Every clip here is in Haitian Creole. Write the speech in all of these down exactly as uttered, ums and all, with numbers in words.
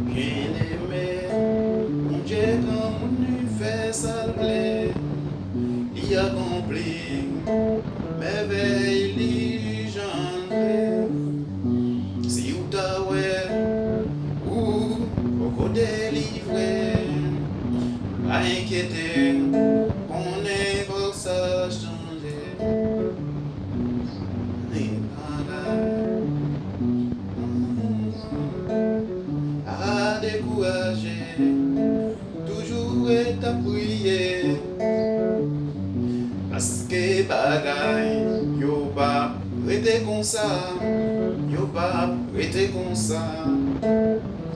Byeneme, Bondye granmoun, li fè sa l vle, li akonpli mèvèy li jan l vle. Si w ta wè ou poko delivre, pa enkyete, konnen fòk sa chanje. Ni bagay pa dekouraje, toujou ret ap priye. Paske bagay yo p ap rete konsa, yo p ap rete konsa.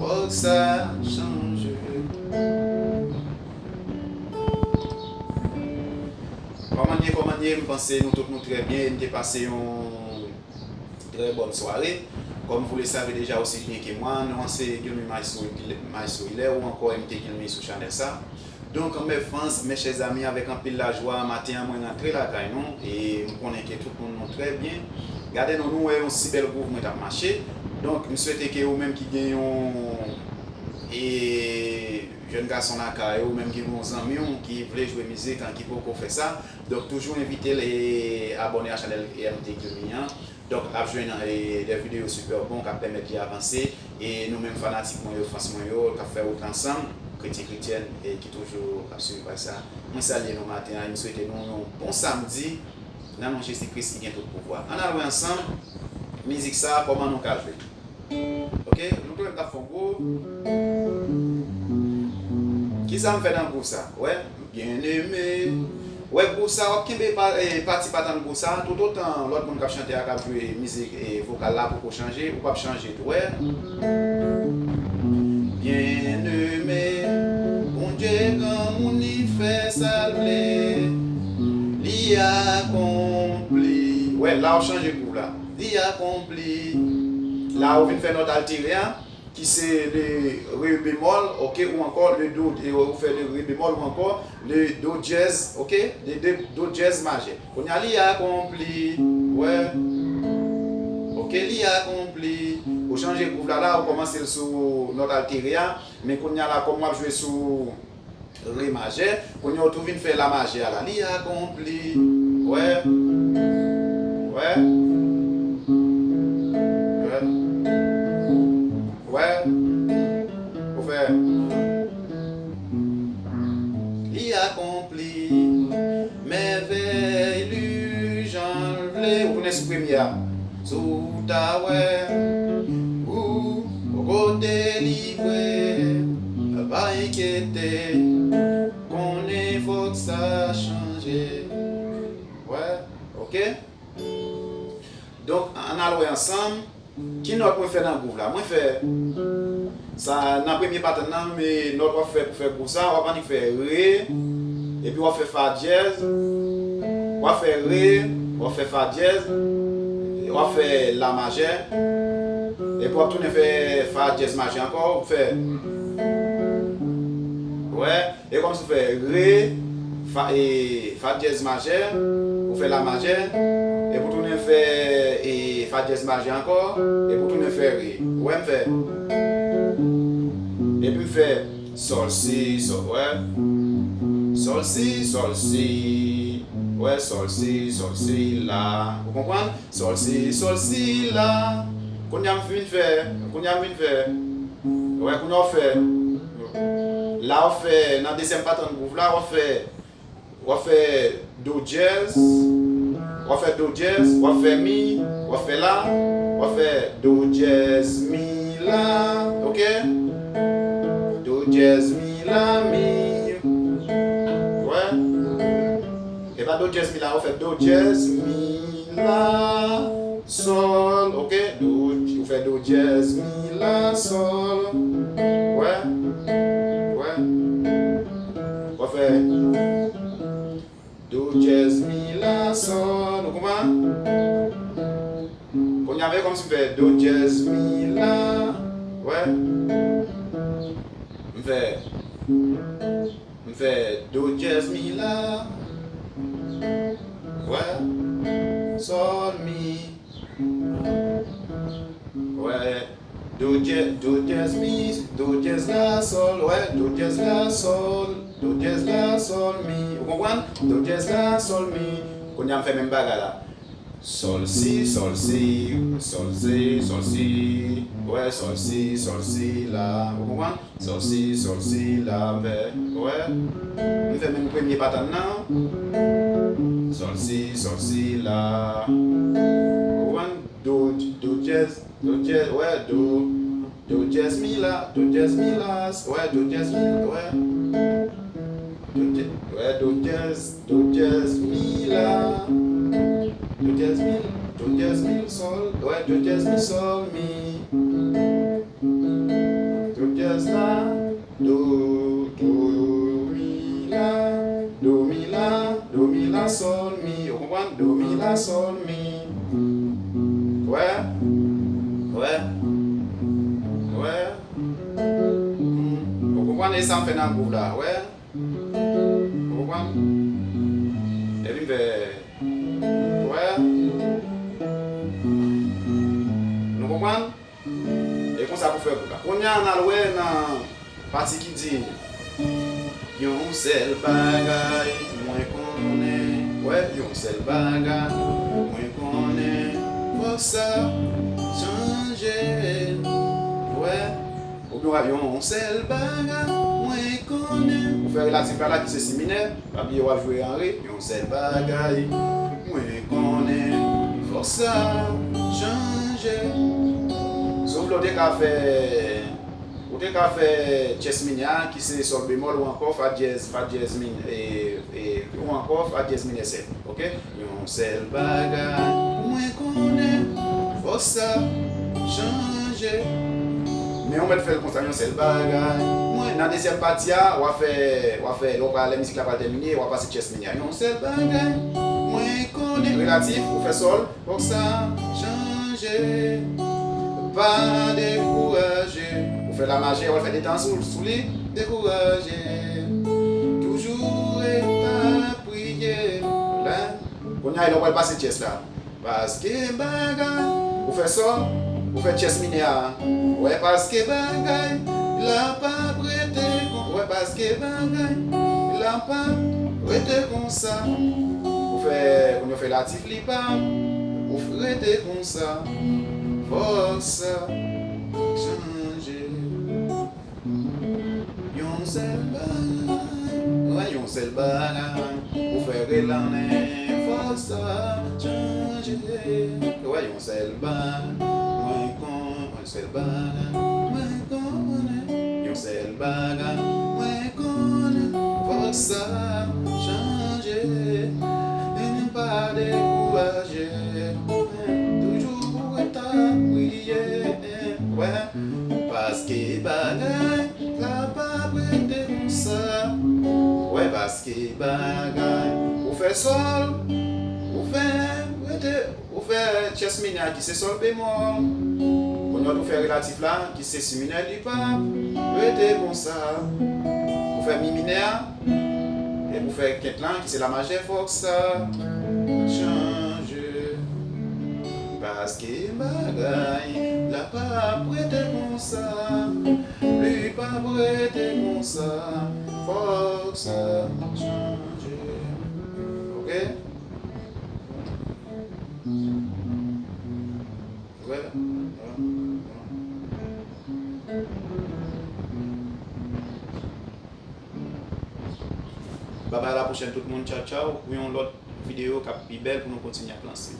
Fòk sa chanje. Kòman n ye, kòman n ye? M panse nou tout nou trè byen e n te pase yon trè bòn sware. Comme vous le savez déjà aussi bien que moi, non an se Guilmy Maestro, Maestro Hilaire ou ankò M T Guilmy sou chanèl sa. Donk, mes fans, mes chers amis, avèk anpil lajwa, maten an mwen rantre lakay nou e m konnen ke tout moun nou trè byen. Gade nou, nou wè yon si bèl gwouv mwen t ap mache. Donk, m swete ke ou menm ki gen yon e jèn gason lakay ou, menm ki gen yon zanmi w ki vle jwe mizik an, ki poko fè sa, donk toujou envite l e abòne a chanèl M T Guilmy an. Donk, l ap jwenn e de videyo super bon k ap pèmèt li avanse. E nou menm fanatik mwen yo, fans mwen yo, k ap fè wout la ansanm, kretyen, kretyèn, e ki toujou ap swiv paj sa, mwen salye nou maten an e m swete nou yon bon samdi nan non Jezi Kris ki gen tout pouvwa. Ann al wè ansanm mizik sa, kòman nou ka jwe. Ok, nou konnen m t ap fè yon gwo. Kisa m fè nan gwo sa? Wè, byeneme. Wè, gwo sa, w ap kenbe pa, e, pati patann gwo sa, toutotan lòt moun k ap chante a, k ap jwe mizik, e, vokal la poko chanje, ou p ap chanje tou, wè. Byeneme, Bondye granmoun, li fè sa l vle, li akonpli. Wè, la w chanje gwouv la. Li akonpli. La ou vin fè nòt altere a, ki se le re bemòl, ok, ou ankò le do, e ou fè le re bemòl ou ankò le do dyèz, ok, le de, do dyèz majè. Kounye a li akonpli, wè. Ok, li akonpli. Ou chanje gwouv la, la ou kòmanse l sou nòt altere a, men kounye a la kòm w ap jwe sou re majè. Kounye a ou tou vin fè la majè a la. Li akonpli. Wè. Wè. Wè. Wè. Ou fè. Li akonpli mèvèy li jan l vle. Ou tounen sou premye a. Si w ta wè ou poko delivre, pa enkyete, konnen fòk sa chanje. Wè, ok. Donk, ann al wè ansanm ki nòt mwen fè nan gwouv la. Mwen fè sa nan premye patann nan, men nòt w ap fè pou fè gwouv sa, w ap annik fè re, epi w ap fè fa dyèz, w ap fè re, w ap fè fa dyèz, w ap fè la majè, epi w ap tounen fè fa dyèz majè ankò, w ap fè, wè, e kòmsi w fè re, fa, e, fa dyèz majè, ou fè la majè, epi w tounen fè, e, fa dyèz majè ankò, epi w tounen fè re. Ou wè m fè? Epi m fè sòl, si, sòl, wè. Sòl, si, sòl, si. Wè, sòl, si, sòl, si, la. Ou konprann? Sòl, si, sòl, si, la. Kounye a m vin fè, kounye a m vin fè. Wè, kounye a w fè. La w fè, nan dezyèm patann gwouv la, w ap fè, w ap fè do dyèz, w ap fè do dyèz, w ap fè mi, w ap fè la, w ap fè do dyèz, mi, la, ok? Do dyèz, mi, la, mi. Wè? E pa do dyèz, mi, la, w ap fè do dyèz, mi, la, sòl, ok? Do, ou fè do dyèz, mi, la, sòl. Wè? Wè? W ap fè do dyèz, mi, la, sòl. Ou konprann? Kounye a, men kòmsi m fè do dyèz, mi, la. Wè? M fè M fè do dyèz, mi, la. Wè. Sòl, mi. Wè. Do dyèz, do dyèz mi, do dyèz la sòl, wè, do dyèz la sòl, do dyèz la sòl mi. Ou konprann? Do dyèz la sòl mi. Kounye a m fè menm bagay la. Sòl si, sòl si, sòl si, sòl si. Wè, sòl si, sòl si la. Ou konprann? Sòl si, sòl si la, m fè. Wè. M fè menm premye patann nan. Sòl si, sòl si la. Ou konprann? Do, do dyèz, do dyèz, wè, do. Do dyèz mi la, do dyèz mi la, wè, do dyèz mi, wè. Do dyèz, wè, do dyèz, do dyèz mi la. Do dyèz mi, do dyèz mi sòl, wè, do dyèz mi sòl mi. Do dyèz la, do, do mi la, do mi la, do mi la sòl mi. Ou konprann? Do mi la sòl mi. Wè? Wè? Wè? Hmm. Ou konprann? E sa m fè nan gwouv la. Wè? Ou konprann? Epi m fè. Wè? Nou konprann? E konsa pou fè gwouv la. Kounye a, n al wè nan pati ki di, yon sèl bagay mwen konnen, wè, yon sèl bagay mwen konnen, fòk sa chanje, wè. Oubyen w ap yon sèl bagay mwen konnen. Ou fè relatif la, la ki se si minè, pa bliye w ap jwe an re. Yon sèl bagay mwen konnen, fòk sa chanje. Si w vle, w te ka fè, ou te ka fè tyès minè a, ki se sòl bemòl ou ankò fa dyèz, fa dyèz min, e, e, ou ankò fa dyèz minè sèt. Oke? Yon sèl bagay mwen konnen, fòk sa chanje. Men ou mèt fè l konsa, yon sèl bagay. Mwen, nan dezyèm pati a, w a fè, w a fè, lè w pral, lè mizik la pral tèmine, w a pase tyès minè a. Yon sèl bagay mwen konnen, relatif, ou fè sòl, fòk sa chanje. Pa dekouraje. Ou fè la majè, w al fè detan sou, sou li, dekouraje. Toujou ret ap priye. La, kounye a, lè w pral pase tyès la. Paske bagay, ou fè sòl, ou fè tyès minè a. Wè, paske bagay la p ap rete kon, wè, paske bagay la p ap rete konsa. Ou fè, kounye a w fè relatif, li p ap, ou f-, rete konsa. Fòk sa chanje. Yon sèl bagay, wè, yon sèl bagay, ou fè rele anlè, fòk sa chanje. Wè, yon sèl bagay, mwen kon, yon sèl bagay, mwen konnen, yon sèl bagay, mwen konnen, fòk sa chanje. E pa dekouraje, toujou ret ap priye, wè. Paske bagay la p ap rete konsa. Wè, paske bagay, ou fè sòl, ou fè rete, ou fè tyès minè a ki se sòl bemòl. Kounye a w tou fè relatif la, ki se si minè, li p ap rete konsa. Ou fè mi minè a, epi ou fè kent lan, ki se la majè, fòk sa chanje. Paske bagay la p ap rete konsa, li p ap rete konsa, fòk sa chanje. Oke? Vwala. Babay, a la pwochèn tout moun, tchaw tchaw, pou yon lòt videyo k ap pi bèl pou nou kontinye ap lanse.